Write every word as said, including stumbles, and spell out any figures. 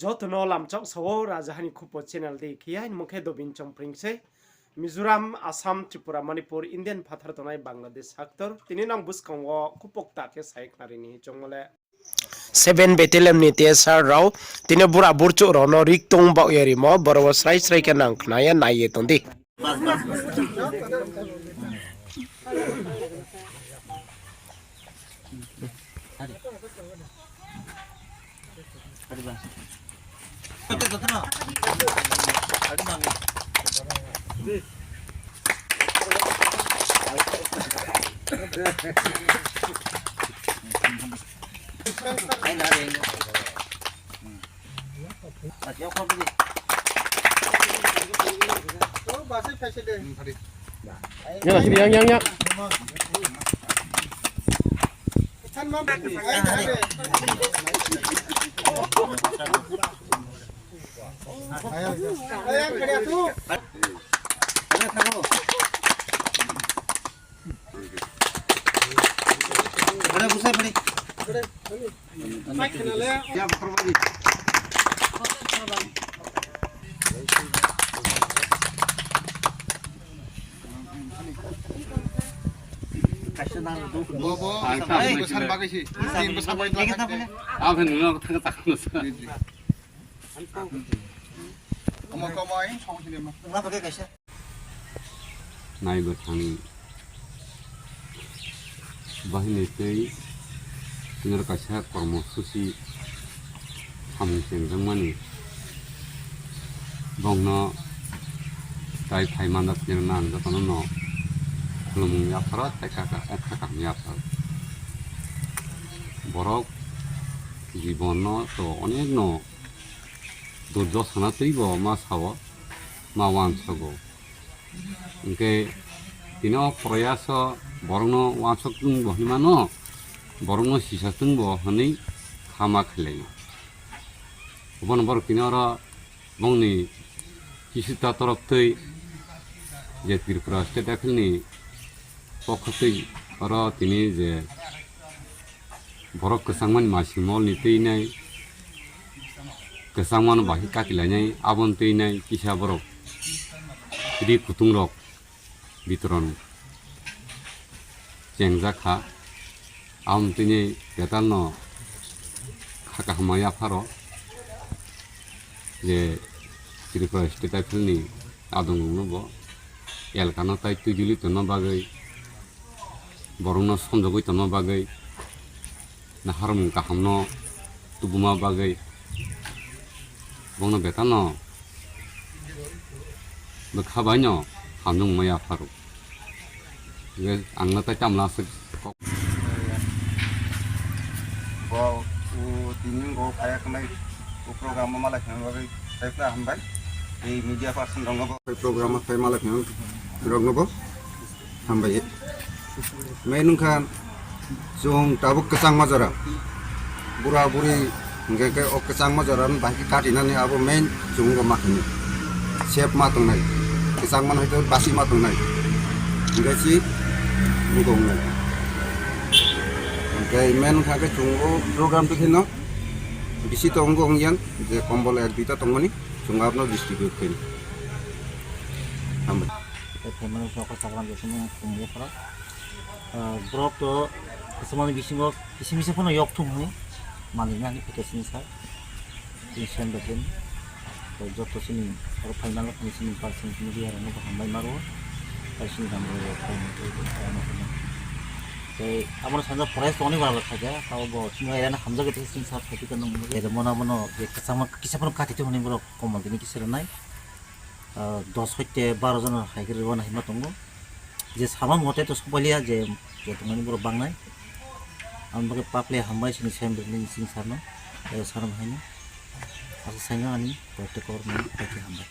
Joto no lamchak sao, Rajaha ni Khupo channel dei khe ya, aini mung khe Dobin Chongpring se. Mizoram, Assam, Tripura, Manipur, Indian phathar tongnai Bangladesh haktor. Tini nang buskang wo khupo kta khe sai khnari ni chongmo le. Seven Battalion ni T S R rao tini bura burchouh rao no riktung baoh ye rimo, boro wo srai srai khe nang khna ye nai ye tong di. Yang, yang, yang, yang. Bo, bo, ang sa bo, bo, sa bagwi si. Ang sa bo, bo, sa bagwi si. Ang sa bo. Nai bwthang bahini tei tini oro kaisa kormosuchi samung chengjak mani. Bongno tai phai manda tini nang jotono no khulumung yapharo tai kha kaham yapharo. Borok jibon no to onek no durjo sana twi bo ma sao, ma uansogo. Hwnkhe tini o proyas o borokno uansuk tongbo hinma no, borokno sisa tongbo hwnwi khama khlai o. Obono borok tini oro bongni kisita torop twi je Tripura State Rifle ni pokho twi oro tini je borok kwchangmani masing mol ni twi nai, kwchangmano bahai katilainai, aboni twi nai kisa borok ri kutung rok bitoron chengjak kha. Aboni twi nai betal no kha kaham yapharo je Tripura State Rifle ni adong rokno bo elka no tai twijuli tongna bagwi, borokno somjogwi tongna bagwi, naharmung kaham no tubuma bagwi, bongno betal no bwkha bai no hamjak maya pharo. Hwnkhe ang no tai tamla aswk kok. Bo, o, tini bo phaiya khnai, o program o malai khnai bagwi tai phla hambai. Ei media person rokno bo. Program o phai malai khnai rokno bo hambai. Main wngkha chwng tabuk kwchangma jora. Bura buri hwnkhe khe o kwchangma jora no bahai khe katinani abo main chwng wngkha ma khainai. Safe ma tongnai. Kwchangma no hai khe basi ma tongnai. Hwnkhe si wngkha wngnai. Hwnkhe main wngkha khe chwng o program twi kheno bisi to wngkha wngya je kombol ek duita tongmani chwng abono distribute khainai. Hambai. Tei phaimani phano kok sakram jesung tongmani phano, ah, borok to kwchangmani bisingo kisa misa phano yok thung hwnwi manwi nani phaikha sini sa. Tei sen bai khe, tei joto chini oro phaimani phano chini person media rokno bo hambai ma rwo. Tei chini ram rok rok phai tei abono sanjak forest tongni wala khaikha, abo bo chini area no hamjak tei chini sa phaikha nung. Tei mona bono je kwchangma kisa phano kati tong hwnwi borok kombol tini kisa rwnai. Ah, dos hoite baro jona hai khe rwna hima tongo. Je sama mote to sopailia je, je tongmani borok bangnai. Ang bagwi paple hambai sini sem rwni sini sarno, eh, sarno haino. Asa saino ani koyekta kok rwmani paikhe hambai.